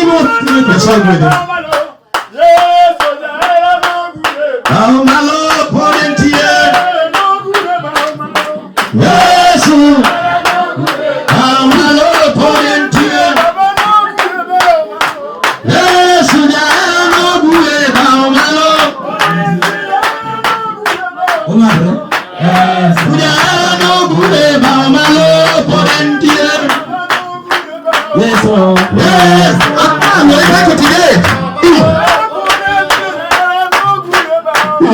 Nyasaye gwedhi. Bao malo pod entie. Yesu. Bao malo pod entie. Yesu jahera nogure bao malo. Ong'adre. Jahera nogure bao malo pod entie. Yesu. Yes. Ah, no, today.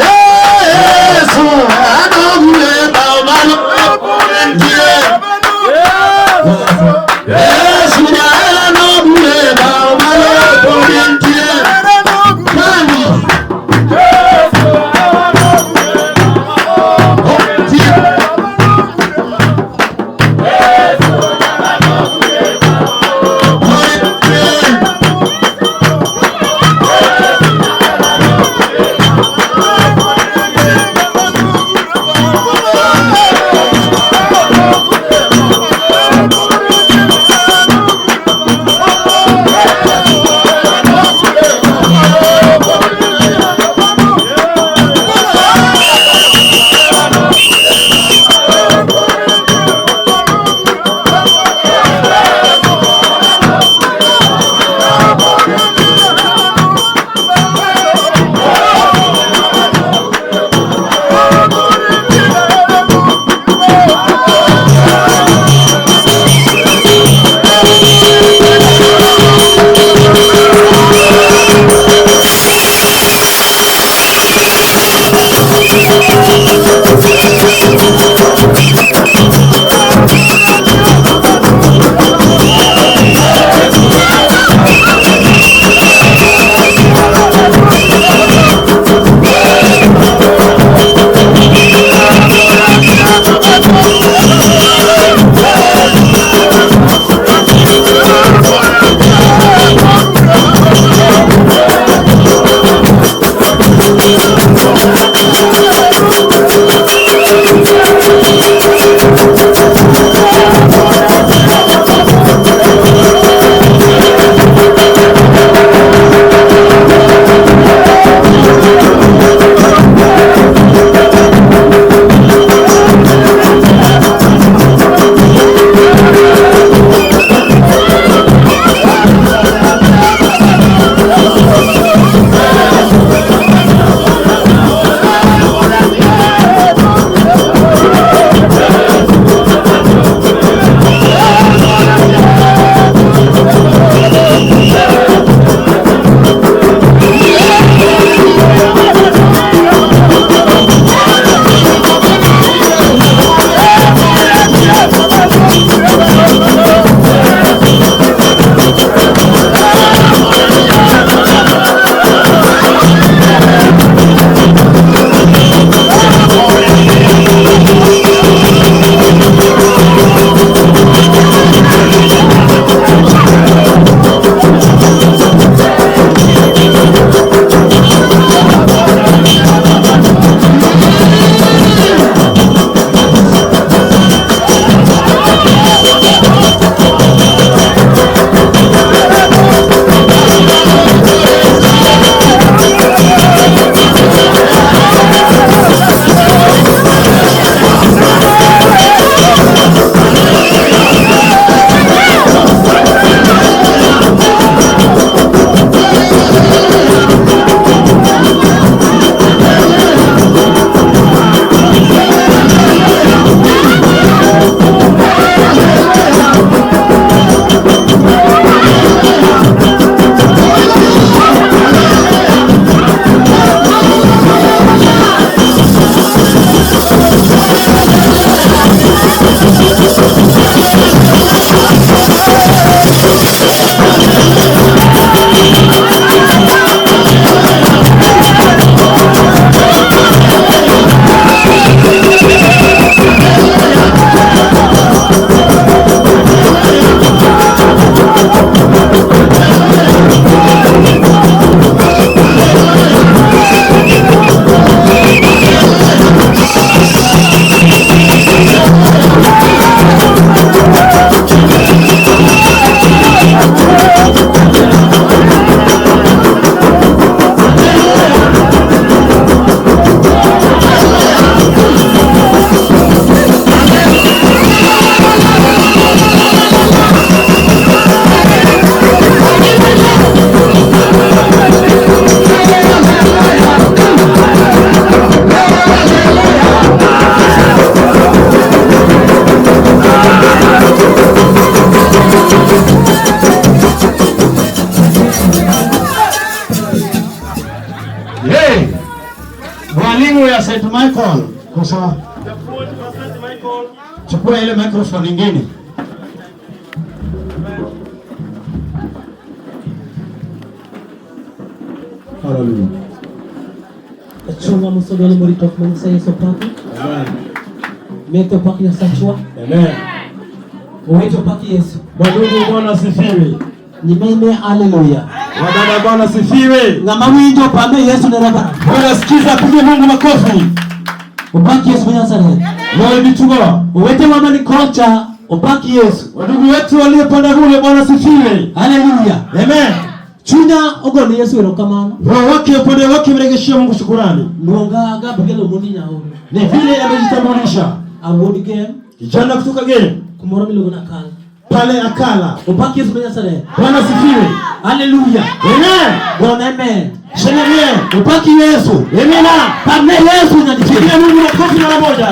Yesu anogure bao malo pod entie. Yesu jahera nogure bao malo pod entie. Kani. Entie. Pod entie. St. Michael. Kosa. Chukua ile microphone nyingine. Hallelujah. Chunga musodolo moritok man sa Yesu paki. Amen. Meto paki ya sachwa. Amen. Weto paki Yesu. Ndugu Bwana asifiwe. Nimeme haleluya. Wadada Bwana asifiwe. Ngama winjo pame Yesu ne rabara. Bwana sikiza, pige Mungu makofi. Opaki Yesu mwenye Nazareth. Wewe mitugo. Uwete mama ni kocha opaki Yesu. Wandugu wetu waliopanda kule Bwana asifiwe. Haleluya. Amen. Chunya ogone Yesu erokamano. Roho wake upande wake mregeshia Mungu shukurani. Luonga Gabriel Omondi Nyaoro. Ni vile amejitambulisha. Awuod Gem Kijana kutoka Gem kumoro miluongo ni Akala. pale Akala. Opaki Yesu mwenye Nazareth. Bwana asifiwe. Haleluya. Amen. Bwana amen. Shangilie. Opaki Yesu. Amen. Pame Yesu nyadichiel. Pigia Mungu makofi mara moja.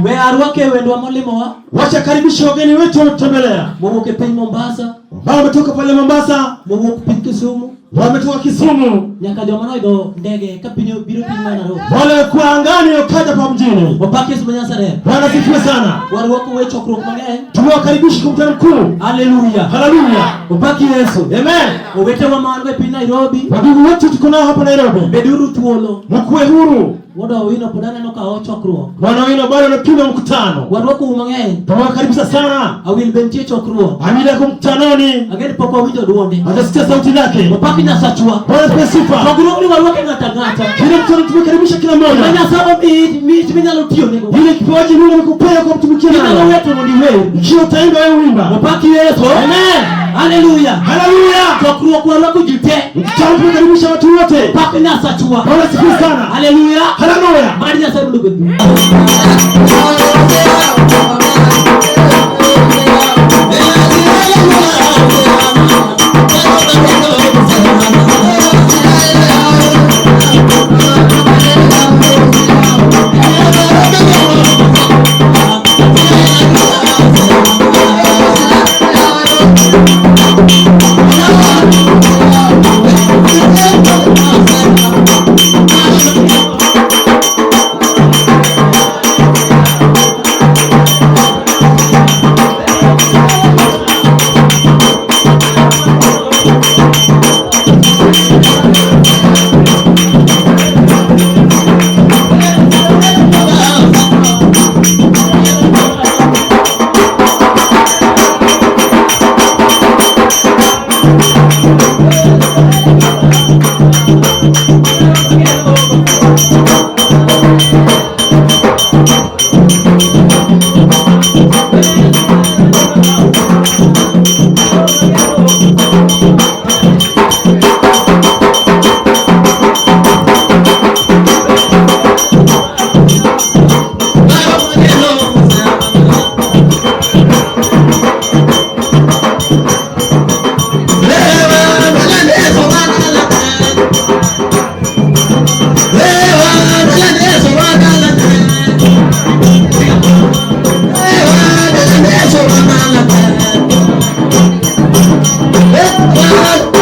We arwake wendwa molimowa Wacha karibisha wageni wetu wanaotutembelea. mowuok e piny Mombasa, Ambao wametoka pale Mombasa, mowuok piny Kisumu, wametoka Kisumu, nyaka joma noidho ndege ka piny biro piny mar Nairobi. wale walikuwa angani wakaja pa mjini. Opak Yesu ma Nazareth. Bwana asifiwe sana. Warwako we chokruok mang'eny. Tumewakaribisha kwa mkutano mkuu. Haleluya. Haleluya. Opak Yesu. Amen. Owetewa ma wan go e piny Nairobi, Wadugu wetu tuko nao hapa Nairobi, beduru thuolo. mkuwe huru. Wuod Owino pod aneno ka ochokruok. Bwana wino bado anapima mkutano. Warwakou mang'eny. Tumewakaribisha sana. Awil be nitie chokruok. Amina kwa mkutanoni, Ang'e pok wawinjo duonde. atasikia sauti lake. Opak Nyasachwa. Bwana asifiwe sifa. Pogruok ni warwake ng'ato ang'ata. Kila mtu tumekaribisha kila Ma mmoja. Nyasaye omiyi mich minyalo tiyonego. Ile kipaji Mungu amekupea kwa kumtumikia Inyalo nayo. weto mondo iwer. Ikiwa utaimba wewe wimba. Opak Yesu. Amen. Haleluya. Haleluya. Chokruok warwako ji te. Mkutano tumekaribisha watu wote. Pak Nyasachwa. Bwana asifiwe sana. Haleluya. Haleluya. Mad Nyasaye mondo ogwedhu. Yeah.